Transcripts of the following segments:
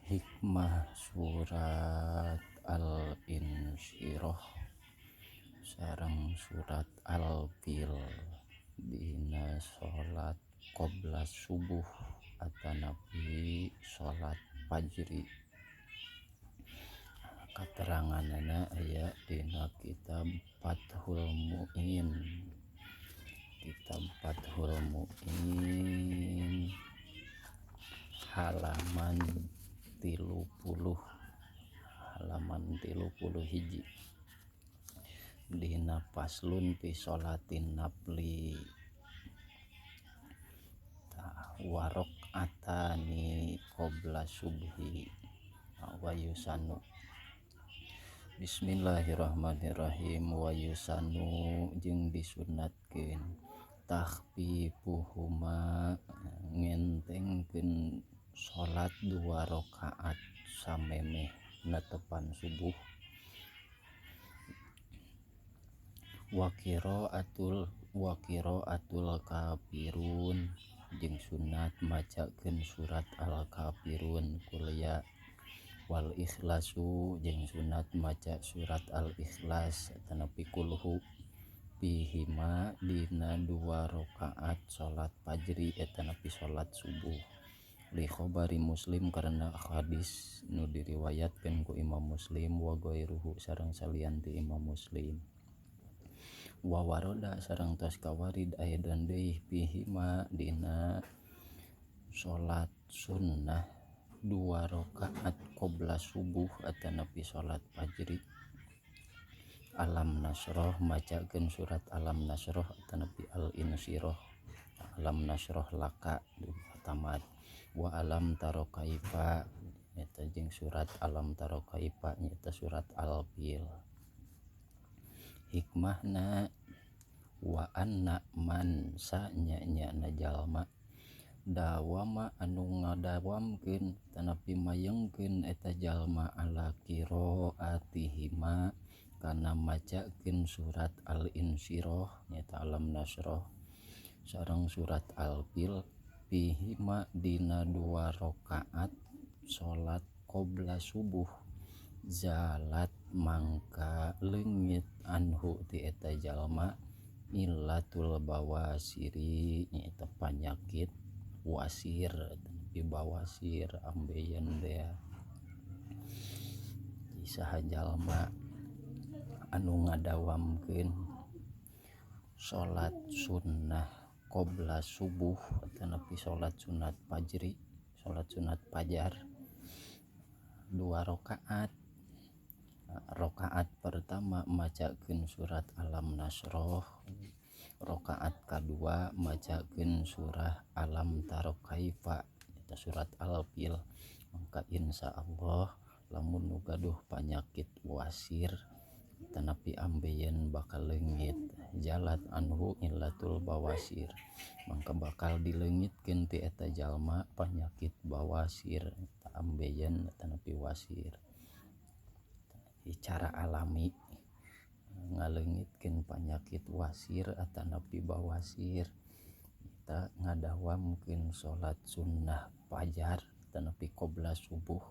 Hikmah surat Al-Insyirah sareng surat Al-Fil dina salat qabla subuh atanapi salat fajri. Kateranganana aya dina kitab Fathul Muin. Kitab Fathul Muin halaman 30, halaman 31 dina faslun fi sholatin nafli warakaatani qabla subhi wa yusanu. Bismillahirrahmanirrahim. Wa yusanu jeung disunatkeun takhfifuhuma ngentengkeun salat 2 rakaat samemeh netepan subuh wa qiraatul kafirun jeung sunat macakeun surat al-kafirun kuliah wal ikhlasu jeung sunat maca surat al-ikhlas atanapi kulhu bihima dina 2 rakaat salat fajri atanapi salat subuh li khabari Muslim karena hadis nu diriwayatkeun ku Imam Muslim wa ghairuhu sareng salian ti Imam Muslim wa waroda sareng tos kawarid ayeuna deui bihima dina salat sunnah 2 rakaat qabla subuh atanapi salat fajri alam nasroh macakeun surat alam nasroh atanapi al-insyirah alam nasroh laka tamat wa alam taro kaifa nyata jeung surat alam taro kaifa nyata surat al-fil. Hikmahna wa anna man sanya nya jalma dawama anu ngadawamkeun tanapi mayengkeun eta jalma ala qiraatihima kana macakeun surat al-insyirah nyata alam nasroh sareng surat al-fil bihima dina 2 rakaat salat qabla subuh zalat mangka leungit anhu ti eta jalma illatul bawasiri nyaeta panyakit wasir tapi bawasir ambeien teh saha jalma anu ngadawamkeun salat sunnah qabla subuh atanapi salat sunat fajri salat sunat fajar 2 rakaat. Rakaat pertama macakeun surat alam nasroh, rakaat kadua macakeun surah alam taro kaifa eta surat al-fil. Maka insyaallah lamun nu gaduh panyakit wasir tanapi ambeien bakal leungit jalat anhu illatul bawasir mangka bakal dileungitkeun ti eta jalma panyakit bawasir eta ambeien tanapi wasir. Cara alami ngaleungitkeun panyakit wasir atanapi bawasir kita ngadawamkeun salat sunnah fajar tanapi qabla subuh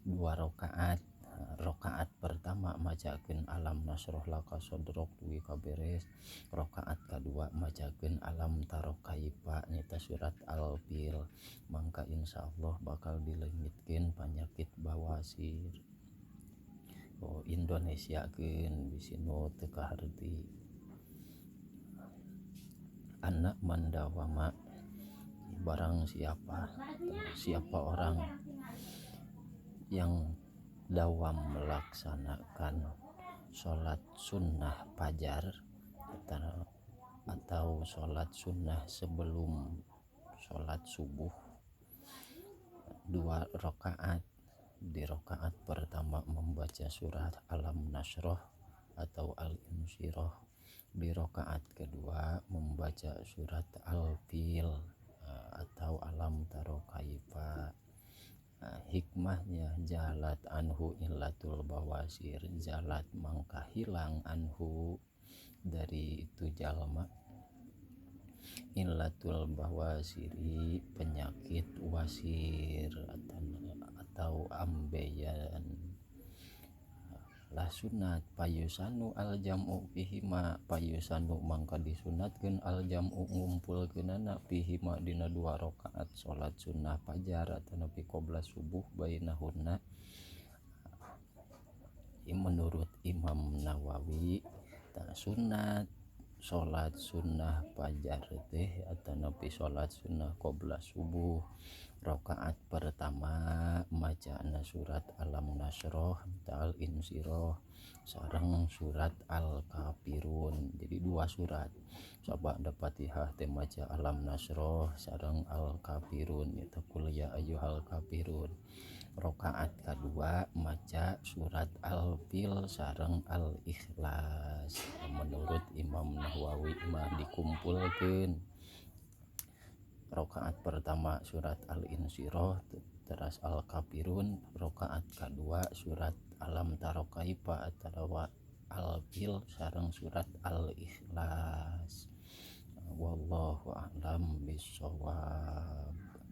2 rakaat. Rakaat pertama macakeun alam nasroh laka sodrok dugi kaberes, rakaat kadua macakeun alam taro kaifa nyata surat al-fil mangka insyaallah bakal dileungitkeun panyakit bawasir. Oh Indonesia keun bisi nu teu kaharti. Anak mandawama barang siapa orang yang dawam melaksanakan salat sunnah fajar atau salat sunnah sebelum salat subuh 2 rakaat. Di rakaat pertama membaca surah alam nasroh atau al-insyirah, di rakaat kedua membaca surat al-fil atau alam taro kaifa. Hikmahnya jalat anhu illatul bawasir jalat mangka hilang anhu dari itu jalma illatul bawasiri penyakit wasir atau ambeien. Lah sunat payusanu al jam'u fihima payusanu mangka disunatkeun al jam'u ngumpulkeunana fihima dina 2 rakaat salat sunnah fajar atanapi qabla subuh bainahunna. Menurut Imam Nawawi tak sunat salat sunnah fajar teh atanapi salat sunnah qabla subuh rakaat pertama macana surat Alam Nasroh al Insyirah sareng surat Al Kafirun. Jadi 2 surat. Sabada Fatihah teh maca Alam Nasroh sareng Al Kafirun eta qul ya ayyuhal kafirun. Rakaat kadua maca surat Al Fil sareng Al Ikhlas. Menurut Imam Nawawi mah dikumpulkeun rakaat pertama surat Al Insyirah teras Al Kafirun, rakaat kadua surat Alam Tara Kaifa atawa Al Fil sareng surat Al Ikhlas. Wallahu a'lam bissawab.